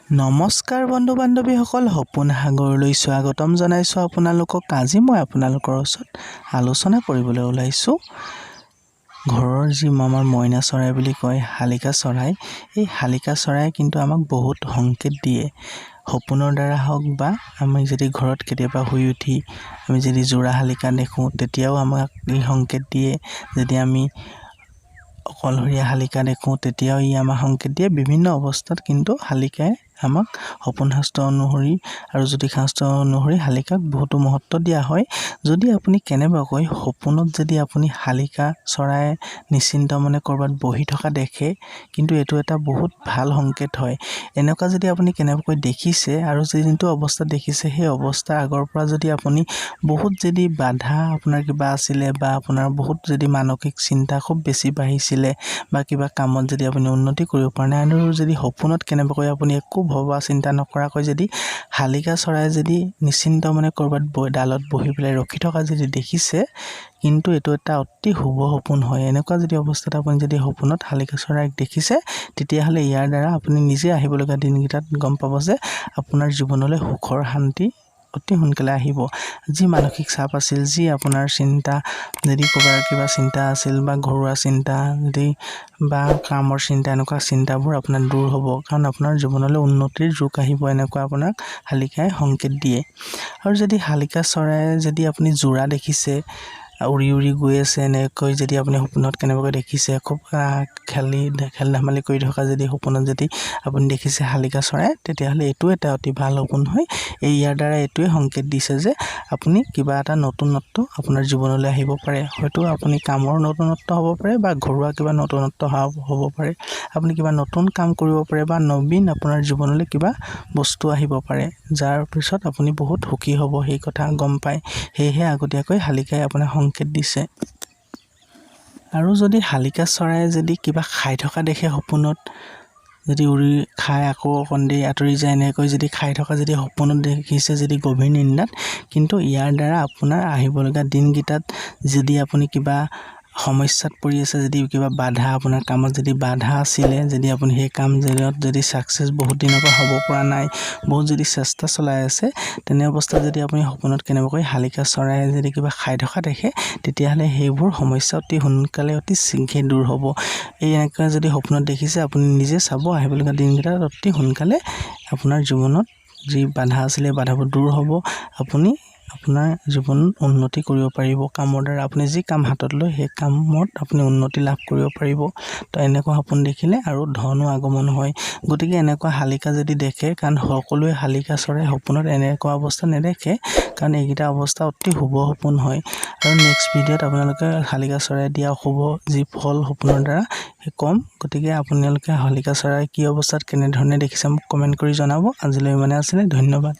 নমস্কাৰ বন্ধু বান্ধৱীসকল, সপোন সাগৰলৈ স্বাগতম জনাইছোঁ আপোনালোকক। আজি মই আপোনালোকৰ ওচৰত আলোচনা কৰিবলৈ ওলাইছোঁ ঘৰৰ যি আমাৰ মইনা চৰাই বুলি কয়, শালিকা চৰাই। এই শালিকা চৰাই কিন্তু আমাক বহুত সংকেত দিয়ে, সপোনৰ দ্বাৰা হওক বা আমি যদি ঘৰত কেতিয়াবা শুই উঠি আমি যদি যোৰা শালিকা দেখোঁ, তেতিয়াও আমাক ই সংকেত দিয়ে। যদি আমি অকলশৰীয়া শালিকা দেখোঁ, তেতিয়াও ই আমাক সংকেত দিয়ে। বিভিন্ন অৱস্থাত কিন্তু শালিকাই আমাক সপোন শাস্ত্ৰ অনুসৰি আৰু জ্যোতিষ শাস্ত্ৰ অনুসৰি শালিকাক বহুতো মহত্ব দিয়া হয়। যদি আপুনি কেনেবাকৈ সপোনত যদি আপুনি শালিকা চৰাই নিশ্চিন্ত মনে ক'ৰবাত বহি থকা দেখে, কিন্তু এইটো এটা বহুত ভাল সংকেত হয়। এনেকুৱা যদি আপুনি কেনেবাকৈ দেখিছে আৰু যোনটো অৱস্থাত দেখিছে, সেই অৱস্থাৰ আগৰ পৰা যদি আপুনি বহুত যদি বাধা আপোনাৰ কিবা আছিলে বা আপোনাৰ বহুত যদি মানসিক চিন্তা খুব বেছি বাঢ়িছিলে বা কিবা কামত যদি আপুনি উন্নতি কৰিব পৰা নাই, আৰু যদি সপোনত কেনেবাকৈ আপুনি একো ভবা চিন্তা নকৰাকৈ যদি শালিকা চৰাই যদি নিশ্চিন্ত মনে ক'ৰবাত ডালত বহি পেলাই ৰখি থকা যদি দেখিছে, কিন্তু এইটো এটা অতি শুভ সপোন হয়। এনেকুৱা যদি অৱস্থাত আপুনি যদি সপোনত শালিকা চৰাইক দেখিছে, তেতিয়াহ'লে ইয়াৰ দ্বাৰা আপুনি নিজে আহিবলগীয়া দিনকেইটাত গম পাব যে আপোনাৰ জীৱনলৈ সুখৰ শান্তি অতি সোনকালে আহিব। যি মানসিক চাপ আছিল, যি আপোনাৰ চিন্তা, যদি ক'ৰবাৰ কিবা চিন্তা আছিল বা ঘৰুৱা চিন্তা যদি বা কামৰ চিন্তা, এনেকুৱা চিন্তাবোৰ আপোনাৰ দূৰ হ'ব, কাৰণ আপোনাৰ জীৱনলৈ উন্নতিৰ যুগ আহিব। এনেকুৱা আপোনাক শালিকাই সংকেত দিয়ে। আৰু যদি শালিকা চৰাই যদি আপুনি যোৰা দেখিছে, উৰি উৰি গৈ আছে, এনেকৈ যদি আপুনি সপোনত কেনেবাকৈ দেখিছে, খুব খেলি খেল ধেমালি কৰি থকা যদি সপোনত যদি আপুনি দেখিছে শালিকা চৰাই, তেতিয়াহ'লে এইটো এটা অতি ভাল সপোন হয়। এই ইয়াৰ দ্বাৰা এইটোৱে সংকেত দিছে যে আপুনি কিবা এটা নতুনত্ব আপোনাৰ জীৱনলৈ আহিব পাৰে। হয়তো আপুনি কামৰ নতুনত্ব হ'ব পাৰে বা ঘৰুৱা কিবা নতুনত্ব হ'ব পাৰে, আপুনি কিবা নতুন কাম কৰিব পাৰে বা নবীন আপোনাৰ জীৱনলৈ কিবা বস্তু আহিব পাৰে, যাৰ পিছত আপুনি বহুত সুখী হ'ব, সেই কথা গম পায়। সেয়েহে আগতীয়াকৈ শালিকাই আপোনাক সংকেত দিছে। আৰু যদি শালিকা চৰাই যদি কিবা খাই থকা দেখে সপোনত, যদি উৰি খাই আকৌ অকণ দেৰি আঁতৰি যায়, এনেকৈ যদি খাই থকা যদি সপোনত দেখিছে যদি গভীৰ নিন্দাত, কিন্তু ইয়াৰ দ্বাৰা আপোনাৰ আহিবলগীয়া দিনকেইটাত যদি আপুনি কিবা সমস্যাত পৰি আছে, যদি কিবা বাধা আপোনাৰ কামত যদি বাধা আছিলে, যদি আপুনি সেই কাম যদি ছাকচেছ বহুত দিনৰ পৰা হ'ব পৰা নাই, বহুত যদি চেষ্টা চলাই আছে, তেনে অৱস্থাত যদি আপুনি সপোনত কেনেবাকৈ শালিকা চৰাই যদি কিবা খাই থকা দেখে, তেতিয়াহ'লে সেইবোৰ সমস্যা অতি সোনকালে অতি শীঘ্ৰে দূৰ হ'ব। এই এনেকুৱা যদি সপোনত দেখিছে, আপুনি নিজে চাব আহিবলগীয়া দিনকেইটাত অতি সোনকালে আপোনাৰ জীৱনত যি বাধা আছিলে বাধাবোৰ দূৰ হ'ব। আপুনি আপোনাৰ জীৱন উন্নতি কৰিব পাৰিব। কামৰ দ্বাৰা আপুনি যি কাম হাতত লয়, সেই কামত আপুনি উন্নতি লাভ কৰিব পাৰিব। তো এনেকুৱা সপোন দেখিলে আৰু ধনো আগমন হয়। গতিকে এনেকুৱা শালিকা যদি দেখে, কাৰণ সকলোৱে শালিকা চৰাই সপোনত এনেকুৱা অৱস্থা নেদেখে, কাৰণ এইকেইটা অৱস্থা অতি শুভ সপোন হয়। আৰু নেক্সট ভিডিঅ'ত আপোনালোকে শালিকা চৰাই দিয়া অশুভ যি ফল সপোনৰ দ্বাৰা সেই ক'ম। গতিকে আপোনালোকে শালিকা চৰাই কি অৱস্থাত কেনেধৰণে দেখিছে মোক কমেণ্ট কৰি জনাব। আজিলৈ ইমানে আছিলে, ধন্যবাদ।